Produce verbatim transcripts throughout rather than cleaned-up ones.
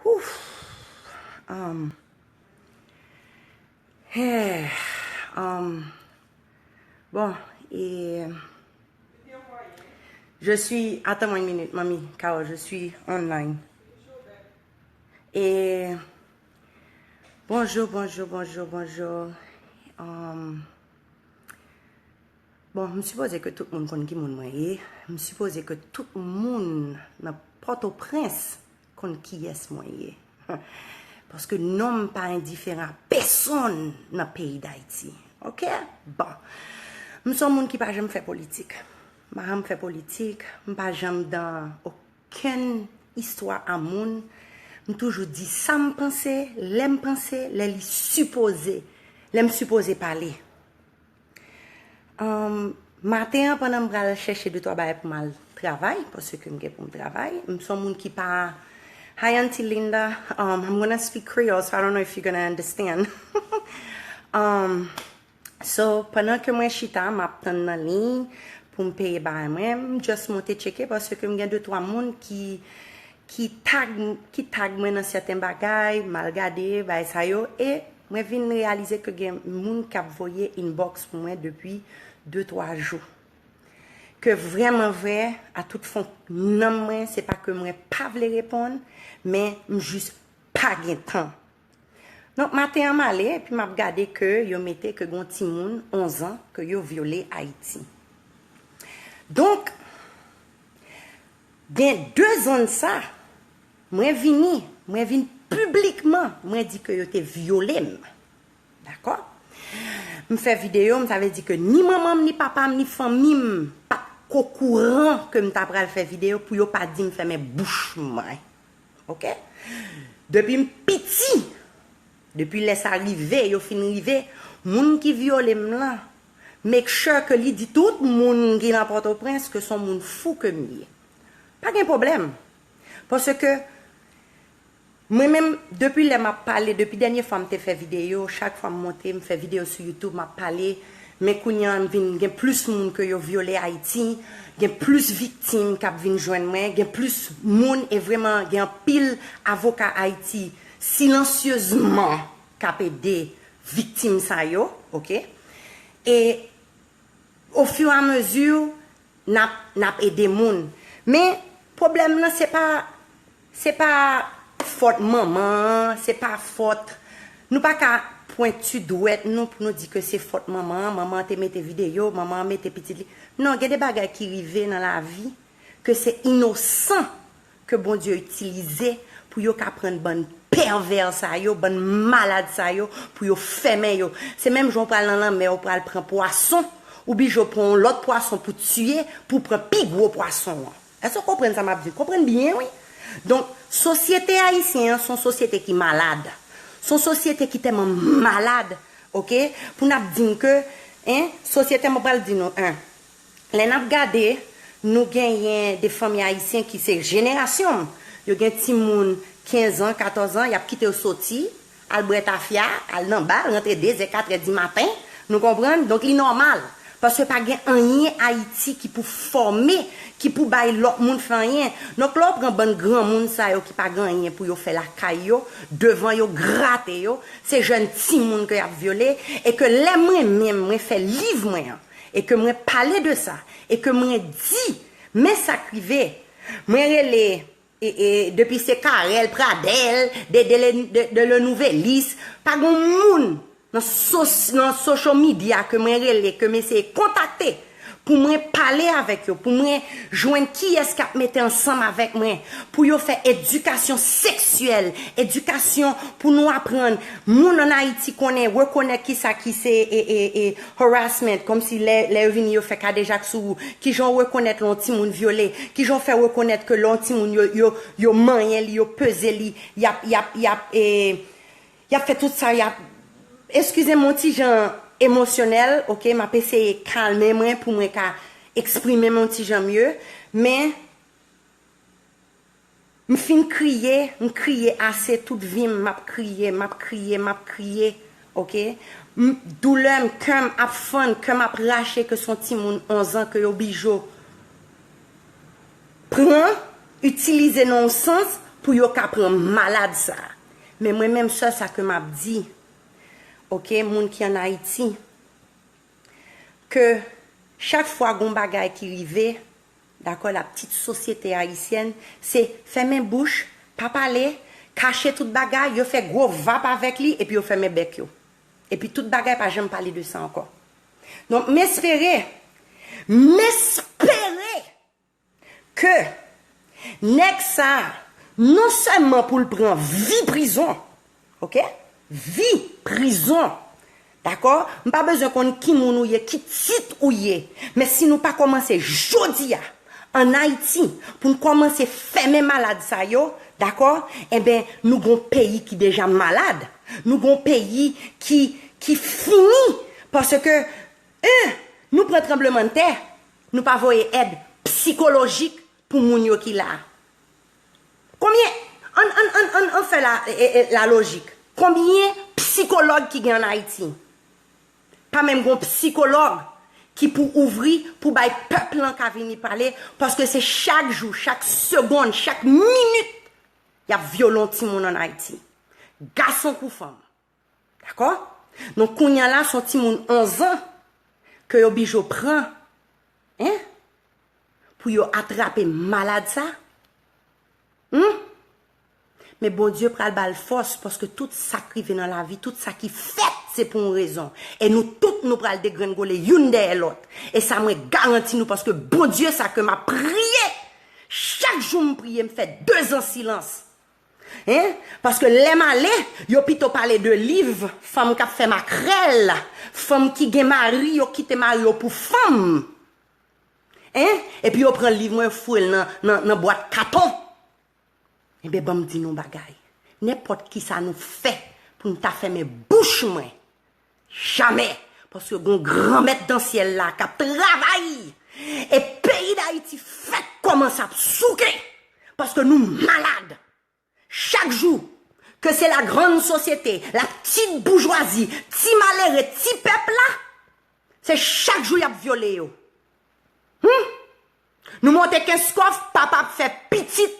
Ouf. Um, eh, um, bon, e je suis, attends-moi une minute, mami, Carole, je suis online. E bonjou, bonjou, bonjou, bonjou. Um, Bon, m sipoze ke tout moun konn ki moun mwen ye. M sipoze ke tout moun nan Pòtoprens konn kiyès mwen ye. Paske non m pa endiferan a pèsonn nan peyi Dayiti. Oke? Bon. M se yon moun ki pa janm fè politik. M pa janm fè politik. M pa janm dan okenn istwa a moun. M toujou di sa m panse, lè m panse, lè li sipoze, lè m sipoze pale. Um, maten an, pandan m pral chèche de twa bagay pou m al travay, paske m gen pou m travay, m se yon moun ki pa, Hi, Auntie Linda. Um, I'm gonna speak Creole, so I don't know if you're gonna understand. Um, so, pandan ke mwen chita, m ap tann nan liy pou m peye bagay mwen, m just monte tcheke, paske m gen de twa moun ki ki tag, ki tag mwen nan sèten bagay, m al gade, bagay sa yo, e mwen vin reyalize ke gen moun k ap voye inbox pou mwen depi de twa jou. Ke vrèman vrè, a tout fon nanm mwen, se pa ke mwen pa vle reponn, men m jis pa gen tan. Donk, maten an m ale, epi m ap gade ke yo mete ke gon timoun onz an ke yo vyole Ayiti. Donk, gen de zan sa, mwen vini, mwen vin piblikman, mwen di ke yo te vyole m. Dakò? M fè videyo, m, sa vle di ke ni manman m, ni papa m, ni fanmi m pa t okouran ke m ta pral fè videyo pou yo pa di m fèmen bouch mwen. Oke? Depi m piti, depi lè sa rive, yo fin rive, moun ki vyole m lan, make sure ke li di tout moun ki nan Pòtoprens ke se yon moun fou ke m ye. Pa gen pwoblèm. Paske mwen menm, depi lè m ap pale, depi dènye fwa m te fè videyo, chak fwa m monte, m fè videyo sou YouTube, m ap pale, men kounye a m vin gen plis moun ke yo vyole Ayiti, gen plis viktim k ap vin jwenn mwen, gen plis moun, e vrèman gen anpil avoka Ayiti silansyezman k ap ede viktim sa yo, oke? E ofiramezi, n ap, n ap ede moun. Men, pwoblèm nan, se pa, se pa fòt manman an, se pa fòt, nou pa ka pwenti dwèt nou pou nou di ke se fòt manman an, manman an te mete videyo, manman an mete pitit li. Non, gen de bagay ki rive nan lavi ke se inosan ke Bondye itilize pou yo ka pran bann pèvè sa yo, bann malad sa yo, pou yo fèmen yo. Se menm jan w pral nan lanmè, w pral pran pwason, ou blije w pran yon lòt pwason pou tiye, pou w pran pi gwo pwason an. Èske w konprann sa m ap di? Konprann byen, wi. Donk, sosyete ayisyen an, se yon sosyete ki malad. Se yon sosyete ki tèlman malad, oke? Pou n ap di m ke, en, sosyete, mwen pral di nou, en, lè n ap gade, nou genyen de fanmi ayisyen ki se jenerasyon m. Yo gen timoun kenz an, katòz an, y ap kite yo soti, al bwè tafya, al nan bal, rantre de zè, kat è di maten. Nou konprann? Donk, li nòmal. Paske pa gen anyen Ayiti ki pou fòme, ki pou bay lòt moun fè anyen. Donk, lè w pran bann granmoun sa yo ki pa gen anyen pou yo fè lakay yo, devan yo grate yo, se jèn timoun ke y ap vyole, e ke lè mwen menm, mwen fè liv mwen an, e ke mwen pale de sa, e ke mwen di, men sa k rive, mwen rele, e, e, depi se Carel, Pradel, de, de, de, de Le Nouvelliste, pa gon moun nan sos-, nan social media ke mwen rele, ke m eseye kontakte, pou mwen pale avèk yo, pou mwen jwenn kiyès k ap mete ansanm avèk mwen, pou yo fè edikasyon seksyèl, edikasyon pou nou aprann moun ann Ayiti konnen, rekonèt kisa ki se, e, e, e, harassment, kòmsi lè, lè yo vini yo fè kadejak sou ou, kijan w rekonèt lè yon timoun vyole, kijan w fè rekonèt ke lè yon timoun yo, yo, yo manyen li, yo peze li, y ap, y ap, y ap, e, y ap fè tout sa, y ap, eskize m, yon ti jan emosyonèl, oke, m ap eseye kalme mwen pou mwen ka eksprime m yon ti jan mye, men m fin kriye, m kriye ase tout vi m, m ap kriye, m ap kriye, m ap kriye, oke? M, doulè m, kè m ap fann, kè m ap rache ke se yon timoun onz an ke yo blije pran, itilize nan yon sans pou yo ka pran malad sa. Men mwen menm, sèl sa ke m ap di, oke, moun ki ann Ayiti, ke chak fwa gon bagay ki rive, dakò, la petite société haïtienne, se fèmen bouch, pa pale, kache tout bagay, yo fè gwo vap avèk li, epi yo fèmen bèk yo. Epi tout bagay pa janm pale de sa ankò. Donk, m espere, m espere ke nèg sa a, non sèlman pou l pran vi prizon, oke? Vi prizon. Dakò? M pa bezwen konn ki moun ou ye, ki tit ou ye. Men si nou pa kòmanse jodi a, ann Ayiti, pou n kòmanse fèmen malad sa yo, dakò? Enben, nou gon peyi ki deja malad. Nou gon peyi ki, ki fini. Paske, en, nou pran tranblemanntè, nou pa voye èd sikolojik pou moun yo ki la. Konbyen, ann, ann, ann, ann, ann fè la, e, e, la lojik. Konbyen sikològ ki gen ann Ayiti? Pa menm gon sikològ ki pou ouvri, pou bay pèp lan ka vini pale, paske se chak jou, chak segonn, chak minit, y ap vyole yon timoun ann Ayiti. Gason kou fanm. Dakò? Donk, kounye a la, se yon timoun onz an ke yo bijo pran, en, pou yo atrape malad sa. Humm? Men Bondye pral ba l fòs, paske tout sa k rive nan lavi, tout sa ki fèt, se pou yon rezon. E nou tout, nou pral degrengole youn dèyè lòt. E sa, mwen garanti nou, paske Bondye sa ke m ap priye, chak jou m priye, m fè de zan silans. En? Paske lè m ale, yo pito pale de liv, fanm k ap fè makrèl, fanm ki gen mari, yo kite mari yo pou fanm. En? Epi yo pran liv mwen, yo foure l nan, nan, nan bwat katon. Enben, ban m di nou yon bagay. Nenpòt ki sa nou fè pou n ta fèmen bouch mwen, jamè. Paske gon Granmèt dan syèl la k ap travay. E peyi Dayiti fèk kòmanse ap souke. Paske nou malad. Chak jou, ke se la grande société, la petite bourgeoisie, ti malere, ti pèp la, se chak jou y ap vyole yo. Humm? Nou monte Kenskòf, papa ap fè pitit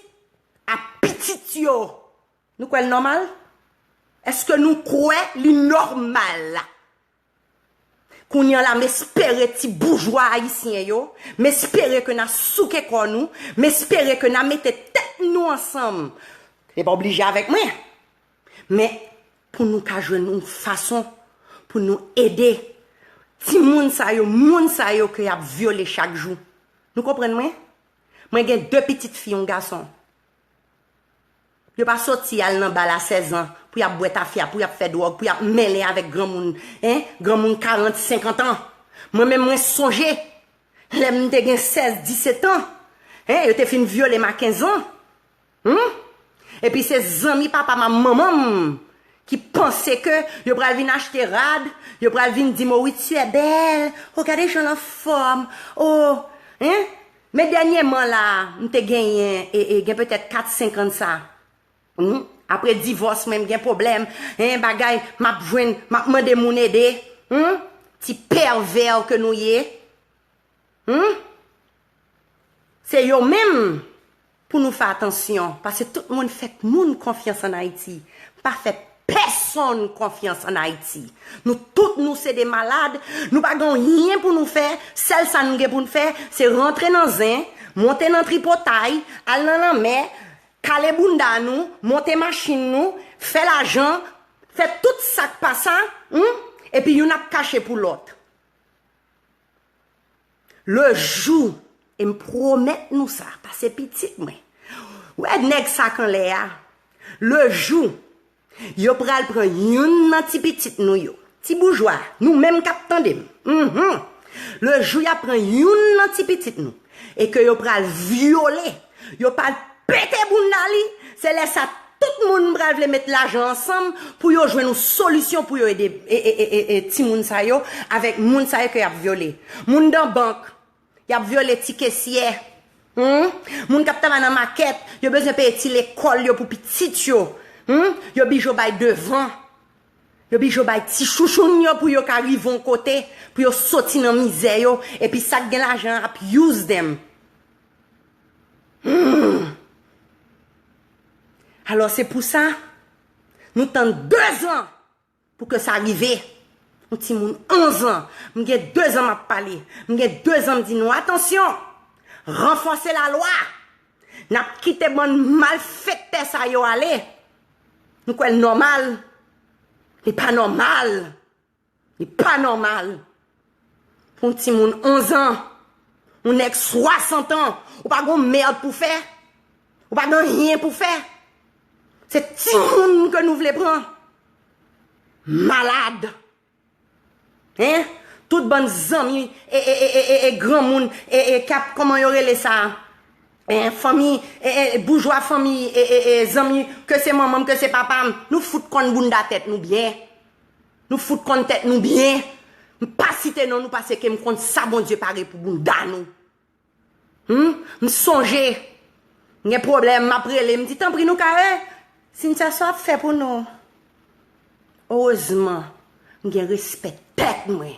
a pitit yo. Nou kwè l nòmal? Èske nou kwè li nòmal? Kounye a la, m espere ti boujwa ayisyen yo, m espere ke n a souke kò nou, m espere ke n a mete tèt nou ansanm. Se pa oblije avèk mwen, men pou nou ka jwenn yon fason pou nou ede timoun sa yo, moun sa yo ke y ap vyole chak jou. Nou konprann mwen? Mwen gen de pitit fi, yon gason. Yo pa soti al nan bal a sèz an pou y ap bwè tafya, pou y ap fè dwòg, pou y ap mele avèk granmoun, en, granmoun karant, senkant an. Mwen menm, mwen sonje lè m te gen sèz, disèt an, en, yo te fin vyole m a kenz an. Humm? Epi se zanmi papa m ak manman m ki panse ke yo pral vin achte rad, yo pral vin di m, "Oh, oui, tu es belle. Oh, gade jan l anfòm. Oh, en?" Men dènyèman la, m te genyen, e, e, gen petèt kat, senk an sa. Humm? Apre divòs, mwen, m gen pwoblèm. En, bagay, m ap jwenn, m ap mande moun ede. Humm? Ti pèvè ke nou ye. Humm? Se yo menm pou nou fè atansyon, paske tout moun fè moun konfyans ann Ayiti. Pa fè pèsonn konfyans ann Ayiti. Nou tout, nou se de malad, nou pa gen anyen pou nou fè, sèl sa nou gen pou n fè, se rantre nan zen, monte nan tripotay, al nan lanmè, kale bounda nou, monte machin nou, fè lajan, fè tout sa k pa sa, humm, epi youn ap kache pou lòt. Le jou, e m pwomèt nou sa, paske pitit mwen, wè nèg sa k anlè a, le jou, yo pral pran youn nan ti pitit nou yo, ti boujwa, nou menm k ap tande m, mhm, le jou y ap pran youn nan ti pitit nou, e ke yo pral vyole, yo pral pete bounda li, se lè sa tout moun pral vle met lajan ansanm pou yo jwenn yon solisyon pou yo ede, e, e, e, e, e, timoun sa yo avèk moun sa yo ke y ap vyole. Moun dan bank, y ap vyole ti kesyè. Humm? Moun k ap travay nan makèt, yo bezwen peye ti lekòl yo pou pitit yo. Humm? Yo bijo bay devan. Yo bijo bay ti chouchoun yo pou yo ka rive yon kote, pou yo soti nan mizè yo, epi sa k gen lajan ap use them. Humm. Alò, se pou sa, nou tann dezan pou ke sa rive. Yon timoun onz an, m gen dezan m ap pale. M gen dezan m di nou, atansyon! Ranfòse lalwa! N ap kite bann malfektè sa yo ale. Nou kwè l nòmal? Li pa nòmal. Li pa nòmal. Pou yon timoun onz an, yon nèg swasant an, ou pa gen mèd pou fè. Ou pa gen anyen pou fè. Se timoun ke nou vle pran. Malad. Hein? Tout bann zanmi, e, e, e, e, e, e granmoun, e, e, k ap, kòman yo rele sa? E, fanmi, e, e, boujwa fanmi, e, e, e, zanmi, ke se manman m, ke se papa m, nou fout konn bounda tèt nou byen. Nou fout konn tèt nou byen. M pa site non nou paske m konn sa Bondye pare pou bounda nou. Hmm? M sonje, m gen pwoblèm, m ap rele, m di, tanpri, nou kare? Cynthia, sa w ap fè pou nou? Erezman, m gen respè tèt mwen.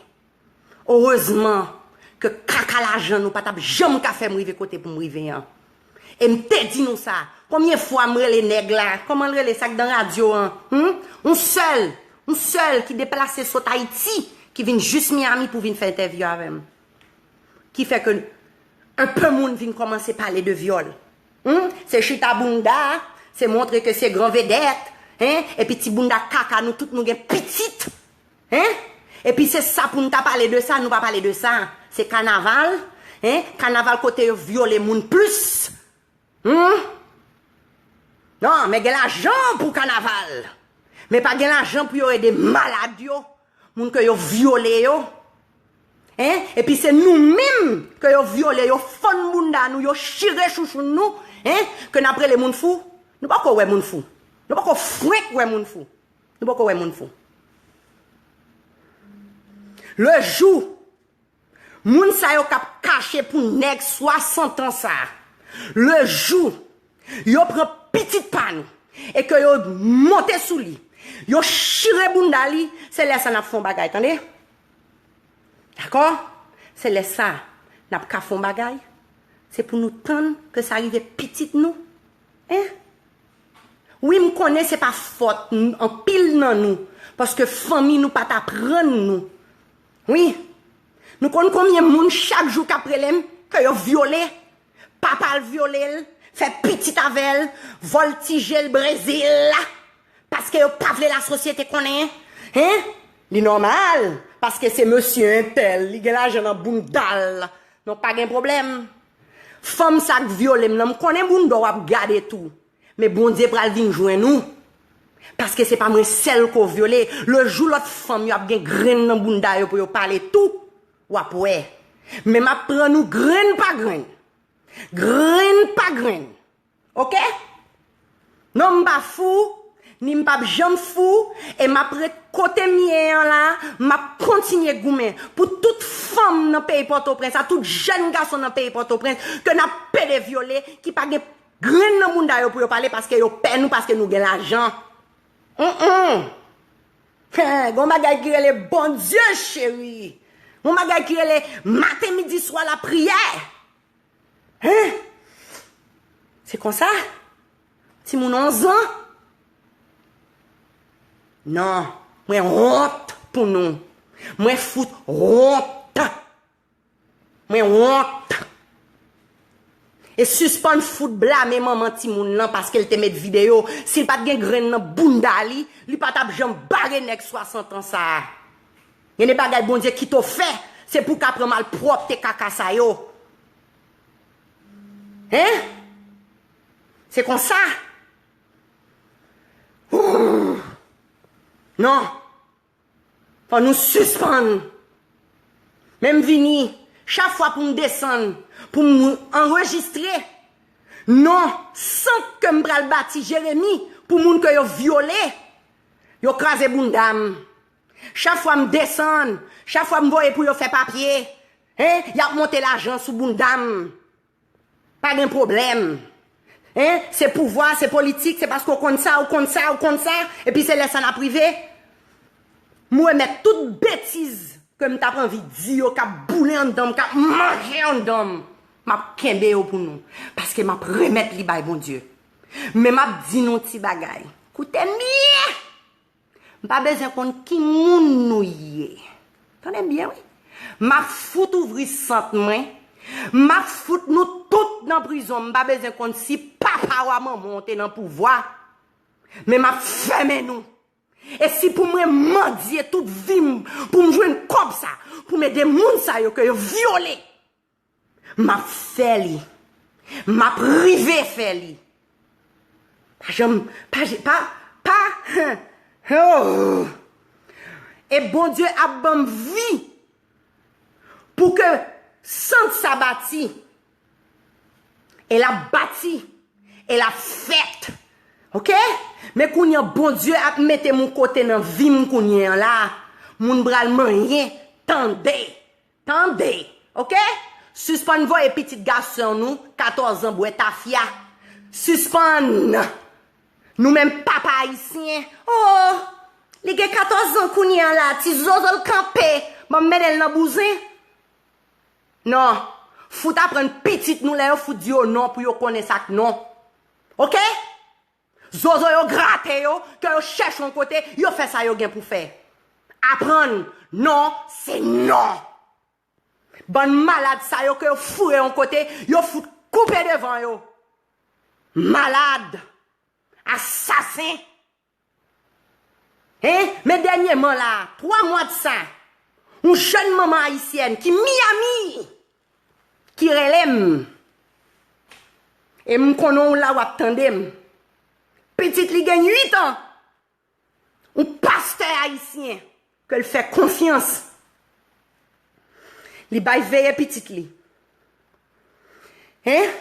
Erezman ke kaka lajan nou pa t ap janm ka fè m rive kote pou m rive an. E m te di nou sa. Konbyen fwa m rele nèg la? Kòman l rele, sa k dan radyo an? Hmm? Yon sèl, yon sèl ki deplase sot Ayiti, ki vin jis Miami pou vin fè entèvyou avè m. Ki fè ke enpe moun vin kòmanse pale de vyòl. Hmm? Se chita bounda, se montre ke se gran vedèt, hein? Epi ti bounda kaka nou tout nou gen pitit, hein? Epi se sa pou n ta pale de sa, nou pa pale de sa. Se kanaval, hein? Kanaval kote yo vyole moun plis. Hmm? Non, men gen lajan pou kanaval. Men pa gen lajan pou yo ede malad yo, moun ke yo vyole yo. Hein? Epi se nou menm ke yo vyole, yo fann bounda nou, yo chire chouchoun nou, hein? Ke n ap rele moun fou. Nou poko wè moun fou. Nou poko fwenk wè moun fou. Nou poko wè moun fou. Le jou moun sa yo k ap kache pou nèg swasant an sa, le jou yo pran pitit pa nou e ke yo monte sou li, yo chire bounda li, se lè sa n ap fè yon bagay, tande? Dakò? Se lè sa n ap ka fè yon bagay. Se pou nou tann ke sa rive pitit nou. Hein? Wi, m konnen se pa fòt n-, anpil nan nou, paske fanmi nou pa t aprann nou. Wi. Nou konn konbyen moun chak jou k ap rele m ke yo vyole? Papa l vyole l, fè pitit avè l, vòltije l Brezil la, paske yo pa vle lasosyete konnen. Hein? Li nòmal, paske se mesye entèl, li gen lajan nan bounda l. Non, pa gen pwoblèm. Fanm sa k vyole m nan, m konnen bounda w ap gade tou. Men Bondye pral vin jwenn ou. Paske se pa mwen sèl ke w vyole. Le jou lòt fanm yo ap gen grenn nan bounda yo pou yo pale tou, w ap wè. Men m ap pran nou grenn pa grenn. Grenn pa grenn. Oke? Non, m pa fou, ni m p ap janm fou, e m ap ret kote m ye an la, m ap kontinye goumen pou tout fanm nan peyi Pòtoprens, a tout jèn gason nan peyi Pòtoprens, ke n ap pede vyole, ki pa gen grenn nan bounda yo pou yo pale, paske yo pè nou, paske nou gen lajan. Hum, hum. Hen, gon bagay ki rele Bondye cheri. Gon bagay ki rele maten, midi, swa, lapriyè. Hen? Se konsa? Timoun onz an? Non, mwen wont pou nou. Mwen fout wont. Mwen wont. E sispann fout blame manman timoun nan paske l te met videyo. Si l pa t gen grenn nan bounda li, li pa t ap janm bare nèg swasant an sa a. Gen de bagay Bondye kite w fè, se pou w ka pran malpwòpte kaka sa yo. Hein? Se konsa? Non. Fò nou sispann. Men m vini, chak fwa pou m desann, pou m anrejistre non san ke m pral bati Jeremi pou moun ke yo vyole, yo kraze bounda m. Chak fwa m desann, chak fwa m voye pou yo fè papye, hein, y ap monte lajan sou bounda m. Pa gen pwoblèm. Hein? Se pouvwa, se politik, se paske w konn sa, w konn sa, w konn sa, epi se lè sa n ap rive. M remèt tout betiz ke m t ap anvi di yo, k ap boule anndan m, k ap manje anndan m. M ap kenbe yo pou nou, paske m ap remèt li bay Bondye. Men m ap di nou ti bagay. Koute m byen! M pa bezwen konn ki moun nou ye. Tande m byen, wi. M ap fout ouvri sant mwen. M ap fout nou tout nan prizon. M pa bezwen konn si papa w a manman w te nan pouvwa. Men m ap fèmen nou. E si pou mwen mandye tout vi m, pou m jwenn kòb sa, pou m ede moun sa yo ke yo vyole, m ap fè li. M ap rive fè li. Pa janm, pa, pa, pa, oh. E Bondye ap ban m vi pou ke sant sa bati. E l ap bati. E l ap fèt. Oke? Men kounye a, Bondye ap mete m yon kote nan vi m kounye a la. Moun pral manyen. Tande. Tande. Oke? Sispann voye pitit gason nou, katòz an, bwè tafya. Sispann. Nou menm papa ayisyen. Oh, li gen katòz an kounye a la. Ti zozo l kanpe. Ban m mennen l nan bouzen. Non. Fout aprann pitit nou lè yo fout di yo non pou yo konnen sa k non. Oke? Zozo yo grate yo, ke yo chèche yon kote, yo fè sa yo gen pou fè. Aprann, non, se non. Bann malad sa yo ke yo foure yon kote, yo fout koupe devan yo. Malad. Asasen. Hein? Men dènyèman la, twa mwa de sa, yon jèn manman ayisyèn ki Miami, ki rele m. E m konnen w la w ap tande m. Pitit li gen uit an. Yon pastè ayisyen ke l fè konfyans. Li bay veye pitit li. Hein?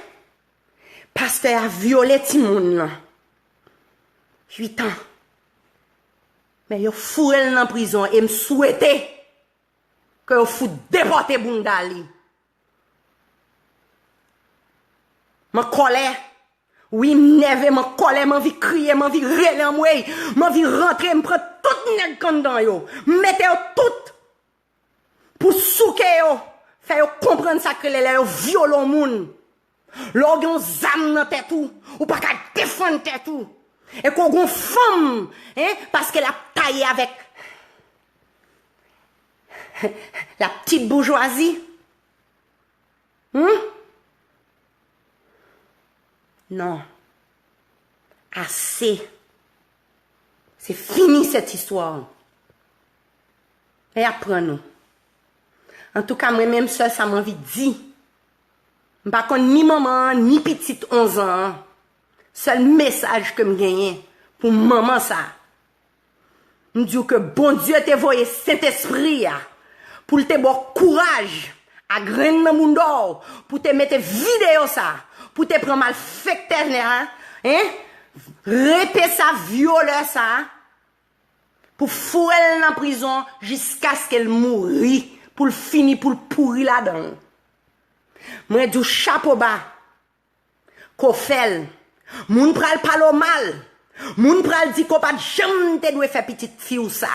Pastè a vyole timoun nan. Uit an. Men yo foure l nan prizon e m swete ke yo fout depòte bounda li. M an kòlè. Wi, m nève, m an kòlè, m anvi kriye, m anvi rele anmwey. M anvi rantre, m pran tout nèg k anndan yo. M mete yo tout pou souke yo. Fè yo konprann sa k rele lè yo vyole yon moun. Lè w gen yon zam nan tèt ou, ou pa ka defann tèt ou. E ke w gen yon fanm, hein, paske l ap taye avèk la petite bourgeoisie. Hmm? Non. Ase. Se fini cette histoire. E y ap pran nou. Antouka, mwen menm sèl sa m anvi di. M pa konn ni manman an, ni pitit onz an an. Sèl mesaj ke m genyen pou manman sa. M di w ke Bondye te voye Sentespri a pou l te ba w kouraj a grenn nan bounda w, pou te mete videyo sa, pou te pran malfektè a, hein, repe sa, vyolè sa, pou foure l nan prizon jiskaske l mouri, pou l fini, pou l pouri ladan l. Mwen di w chapo ba. Ke w fè l. Moun pral pale w mal. Moun pral di ke w pa t janm te dwe fè pitit fi w sa.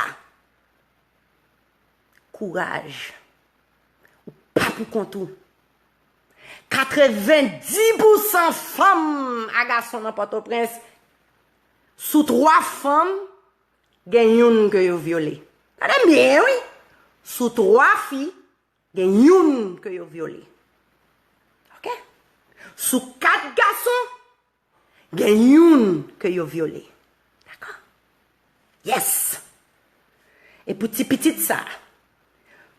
Kouraj. Ou pa pou kont ou. Katrevenndis pousan fanm a gason nan Pòtoprens, sou twa fanm, gen youn ke yo vyole. Tande m byen, wi. Sou twa fi, gen youn ke yo vyole. Oke? Sou kat gason, gen youn ke yo vyole. Dakò? Yes! E pou ti pitit sa,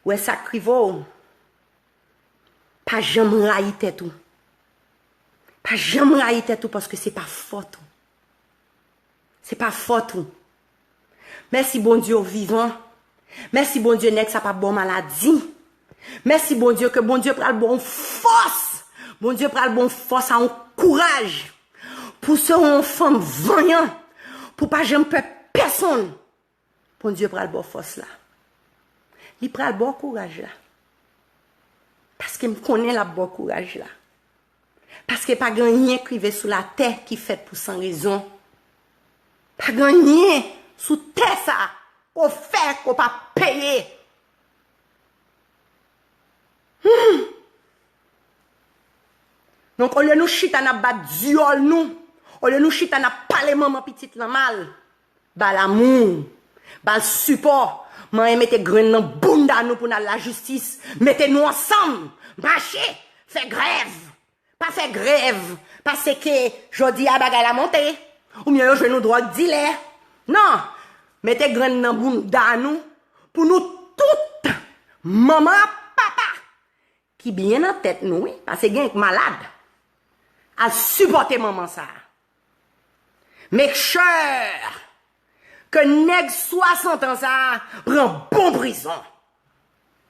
ou wè sa k rive w, pa janm rayi tèt ou. Pa janm rayi tèt ou paske se pa fòt ou. Se pa fòt ou. Mèsi Bondye w vivan. Mèsi Bondye nèg sa pa ba w maladi. Mèsi Bondye ke Bondye pral ba w fòs. Bondye pral ba w fòs a yon kouraj. Pou se yon fanm vanyan. Pou pa janm pè pèsonn. Bondye pral ba w fòs la. Li pral ba w kouraj la. Paske m konnen l ap ba w kouraj la. Paske pa gen anyen k rive sou latè ki fèt pou san rezon. Pa gen anyen sou tè sa ke w fè ke w pa peye. Hmm. Donk, olye nou chita n ap bat dyòl nou, Olye nou chita n ap pale manman pitit lan mal, ba l amou, ba l sipò, manyen mete grenn nan bounda nou pou n al lajistis, mete nou ansanm, mache, fè grèv. Pa fè grèv paske jodi a bagay la monte, oubyen yo jwenn yon dròg dilè. Non, mete grenn nan bounda nou pou nou tout, manman ak papa, ki byen nan tèt nou, wi, paske gen k malad, al sipòte manman sa a. Make sure ke nèg swasant an sa a pran bon prizon.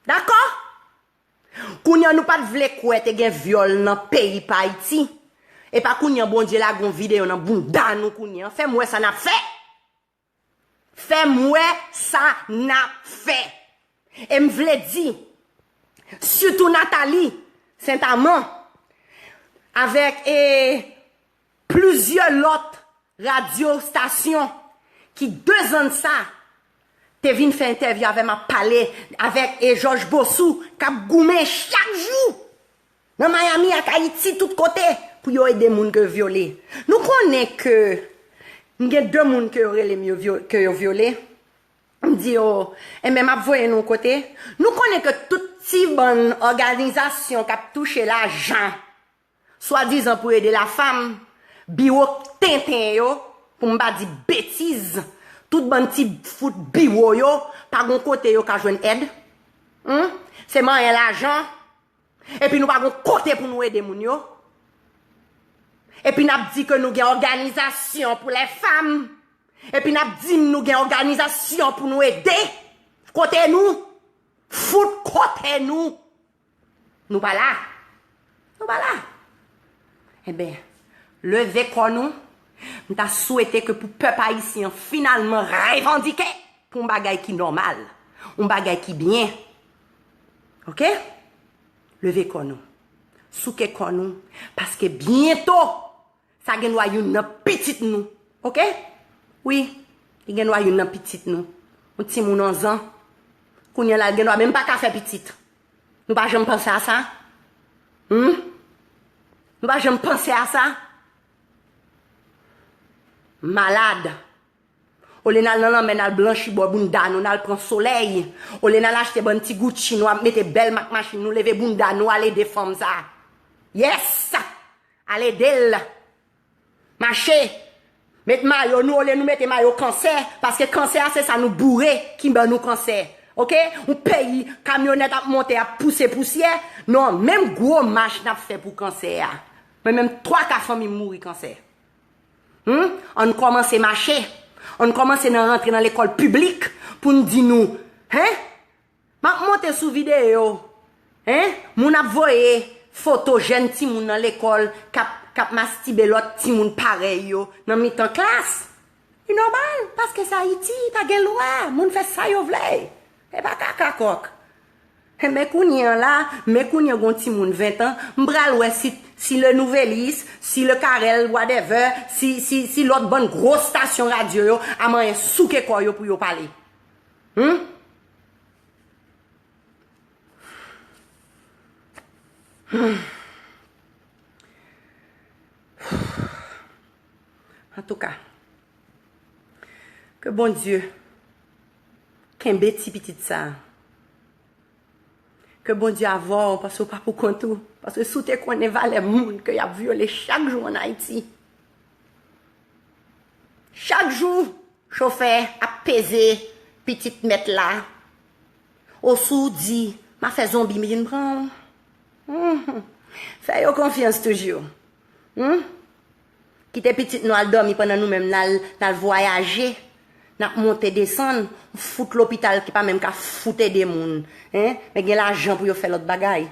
Dakò? Kounye a nou pa t vle kwè te gen vyòl nan peyi pa Ayiti. E pa kounye a Bondye lage yon videyo nan bounda nou kounye a. Fè m wè sa n ap fè. Fè m wè sa n ap fè. E m vle di, sitou Nathalie Saint-Amand, avèk e, plizyè lòt radyo stasyon ki de zan sa te vin fè entèvyou avè m ap pale avèk e Jòj Bosou k ap goumen chak jou nan Miami ak Ayiti, tout kote, pou yo ede moun ke yo vyole. Nou konnen ke m gen de moun ke yo rele m yo vyo- ke yo vyole. M di yo, enben m ap voye nou kote. Nou konnen ke tout ti bann òganizasyon k ap touche lajan swadizan pou ede lafam, biwo tenten yo, pou m pa di betiz, tout bann ti fout biwo yo, pa gon kote yo ka jwenn èd. Hmm? Se manyen lajan. Epi nou pa gon kote pou nou ede moun yo. Epi n ap di ke nou gen òganizasyon pou lè fam. Epi n ap di nou gen òganizasyon pou nou ede. Kote nou? Fout kote nou? Nou pa la. Nou pa la. Enben, leve kò nou. M ta swete ke pou pèp ayisyen an finalman revandike pou yon bagay ki nòmal, yon bagay ki byen. Oke? Leve kò nou. Souke kò nou. Paske byento, sa gen dwa youn nan pitit nou. Oke? Wi, li gen dwa youn nan pitit nou. Yon timoun onz an. Kounye a la, l gen dwa menm pa ka fè pitit. Nou pa janm panse a sa? Hmm? Nou pa janm panse a sa? Malad. Olye n al nan lanmè, n al blanchi bò bounda nou, n al pran solèy. Olye n al achte bann ti Gucci, nou ap mete bèl mak machin, nou leve bounda nou, al ede fanm sa. Yes! Al ede l. Mache. Met mayo nou, olye nou mete mayo kansè, paske kansè a se sa nou boure ki ban nou kansè. Oke? Yon peyi, kamyonèt ap monte, ap pouse pousyè. Non, menm gwo mach n ap fè pou kansè a. Mwen menm, twa ka fanmi m mouri kansè. Hmm? Ann kòmanse mache. Ann kòmanse nan rantre nan lekòl piblik pou n di nou, hen? M ap monte sou videyo. Hen? Moun ap voye foto jèn timoun nan lekòl k ap, k ap mastibe lòt timoun parèy yo nan mitan klas. Li nòmal, paske se Ayiti, pa gen lwa, moun fè sa yo vle. E pa kaka kòk. Men kounye an la, men kounye an gon timoun ven an, m pral wè si, si le nouvelis, si le karèl, whatever, si, si, si lòt bann gwo stasyon radyo yo, a manyen souke kò yo pou yo pale. Hmm? Hmm. Antouka, ke Bondye kenbe ti pitit sa a. Ke Bondye avè w, paske w pa pou kont ou. Paske si w te konnen valè moun ke y ap vyole chak jou ann Ayiti. Chak jou, chofè ap peze pitit mèt la. Osou di, "M a fè zonbi vin pran w." Mhm. Fè yo konfyans toujou. Hmm? Kite pitit nou al dòmi pandan nou menm n al, n al vwayaje. N ap monte desann, fout lopital ki pa menm ka fout ede moun. Hein? Men gen lajan pou yo fè lòt bagay.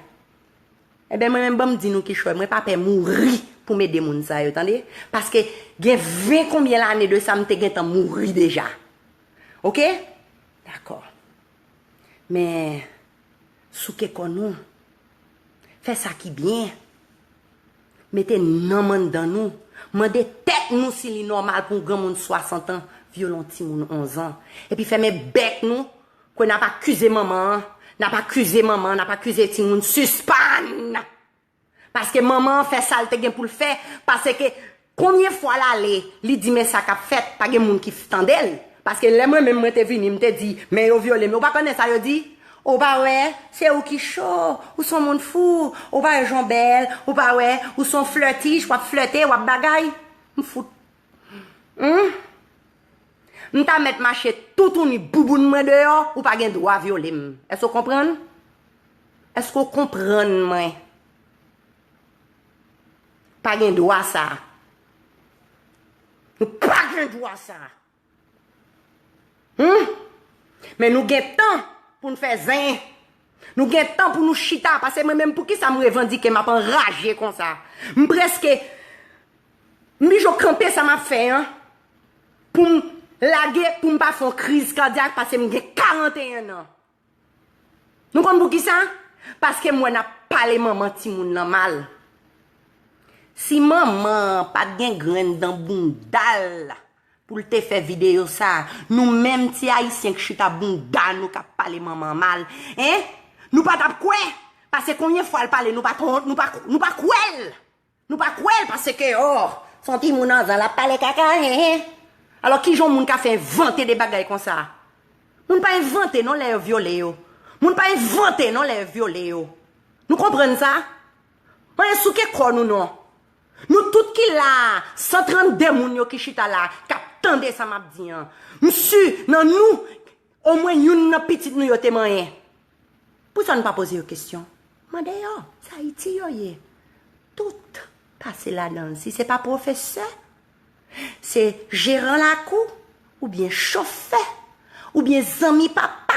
Enben, mwen menm, ban m di nou kichòy, mwen pa pè mouri pou m ede moun sa yo, tande? Paske gen ven konbyen lane de sa, m te gentan mouri deja. Oke? Dakò. Men, souke kò nou. Fè sa ki byen. Mete nanm anndan nou. Mande tèt nou si li nòmal pou yon granmoun swasant an vyole yon timoun onz an. Epi fèmen bèk nou, ke n ap akize manman an, n ap akize manman an, n ap akize timoun. Sispann! Paske manman an fè sa l te gen pou l fè, paske Konbyen fwa l ale, li di men sa k ap fèt, pa gen moun ki tande l. Paske lè mwen menm mwen te vini, m te di men yo vyole m, ou pa konnen sa yo di? Ou pa wè, se ou ki cho, ou se yon moun fou, ou pa wè jan w bèl, ou pa wè, ou se yon flètich, w ap flète, w ap bagay. M fout. Hmm? M ta mèt mache toutouni bouboun mwen deyò, ou pa gen dwa vyole m. Èske w konprann? Èske w konprann mwen? Pa gen dwa sa. Nou pa gen dwa sa. Hmm? Men nou gen tan pou n fè zen. Nou gen tan pou nou chita. Paske mwen menm, poukisa m revandike, m ap anraje konsa? M prèske, m bijo kanpe sa m ap fè an. Pou m lage, pou m pa fè yon kriz kadyak, paske m gen karanteyen an. Nou konn poukisa? Paske m wè n ap pale manman timoun nan mal. Si manman an pa t gen grenn dan bounda l pou l te fè videyo sa, nou menm ti Ayisyen k chita bounda nou k ap pale manman an mal, en? Nou pa t ap kwè, paske konbyen fwa l pale, nou pa t wont, nou pa, nou pa kwè l. Nou pa kwè l paske, oh, se yon timoun anzan, l ap pale kaka, hen, hen. Alò, kijan yon moun ka fè envante de bagay konsa? Moun pa envante non lè yo vyole yo. Moun pa envante non lè yo vyole yo. Nou konprann sa? Mwen souke kò nou non. Nou tout ki la, san trannde moun yo ki chita la, k ap tande sa m ap di an. M si nan nou, omwen youn nan pitit nou yo te manyen. Poukisa n pa poze yo kesyon? Mande yo, se Ayiti yo ye. Tout pase ladan l. Si se pa pwofesè, se jeran lakou, oubyen chofè, oubyen zanmi papa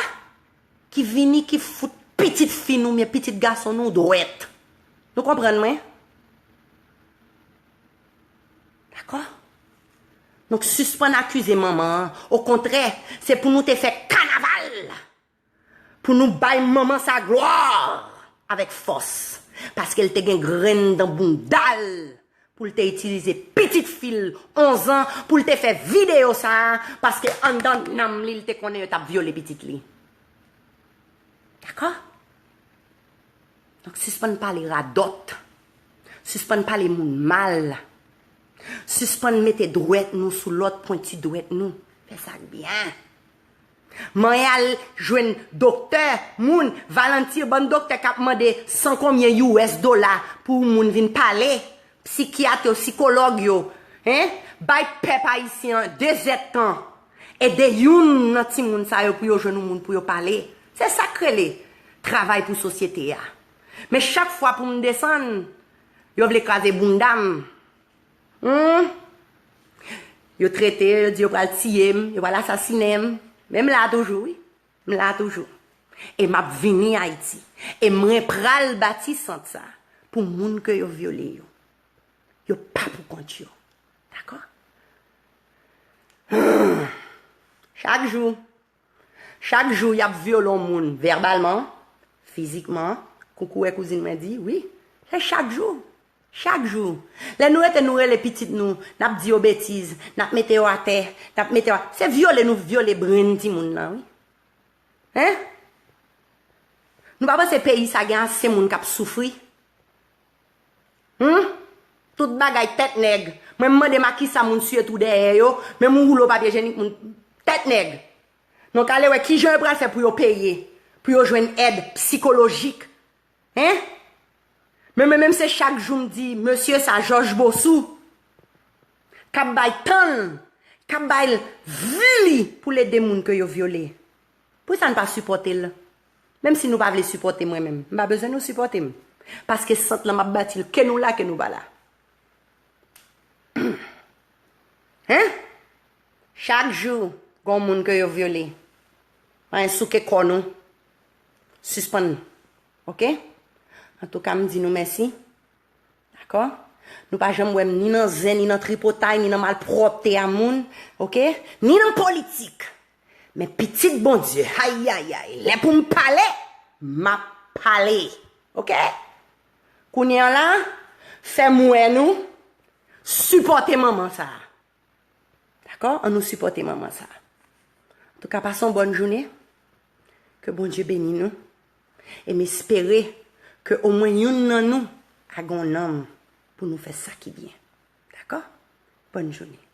ki vini, ki fout pitit fi nou, oubyen pitit gason nou dwèt. Nou konprann mwen? Dakò? Donk, sispann akize manman an. Okontrè, se pou nou te fè kanaval. Pou nou bay manman sa glwa avèk fòs. Paske l te gen grenn dan bounda l pou l te itilize pitit fi l onz an pou l te fè videyo sa a, paske anndan nanm li, l te konnen yo t ap vyole pitit li. Dakò? Donk, sispann pale radòt. Sispann pale moun mal. Sispann mete dwèt nou sou lòt pwenti dwèt nou. Fè sa k byen. Mwen al jwenn doktè, moun, Valentin, bann doktè k ap mande san konbyen U S dola pou moun vin pale, psikyat yo, sikològ yo, en, bay pèp ayisyen an de zèdtan, ede youn nan timoun sa yo pou yo jwenn yon moun pou yo pale. Se sa k rele travay pou sosyete a. Men chak fwa pou m desann, yo vle kraze bounda m. Hmm? Yo trete, yo di yo pral tiye m, yo pral asasinen m. Men m la toujou, wi. M la toujou. E m ap vini Ayiti. E mwen pral bati sant sa pou moun ke yo vyole yo. Yo pa pou kont yo. Dakò? Chak jou. Chak jou y ap vyole yon moun vèbalman, fizikman, koukou wè kouzin mwen di, wi, se chak jou. Chak jou. Lè nou rete, nou rele pitit nou, n ap di yo betiz, n ap mete yo atè, n ap mete yo a-, se vyole nou vyole brenn timoun nan, wi. Hein? Nou pa panse peyi sa gen ase moun k ap soufri? Hmm? Tout bagay tèt nèg. Mwen m mande m a kisa moun siye twou dèyè yo, menm yon woulo papye jenik moun tèt nèg. Donk ale wè kijan yo pral fè pou yo peye, pou yo jwenn èd sikolojik. Hein? Men mwen menm se chak jou m di, mesye sa, Jòj Bosou, k ap bay tan l, k ap bay l vi li pou l ede moun ke yo vyole. Poukisa n pa sipòte l? Menm si nou pa vle sipòte mwen menm, m pa bezwen nou sipòte m. Paske sant lan m ap bati l, ke nou la, ke nou pa la. Hein? Chak jou, gon moun ke yo vyole. Anyen souke kò nou. Sispann. Oke? Antouka, m di nou mèsi. Dakò? Nou pa janm wè m ni nan zen, ni nan tripotay, ni nan malpwòpte a moun, oke? Ni nan politik. Men pitit Bondye, ayayay, lè pou m pale, m ap pale. Oke? Kounye a la, fè m wè nou, sipòte manman sa a. Dakò? Ann nou sipòte manman sa a. Antouka, pase yon bòn jounen. Ke Bondye beni nou. E m espere ke omwen youn nan nou a gen yon nanm pou nou fè sa ki byen. Dakò? Bòn jounen.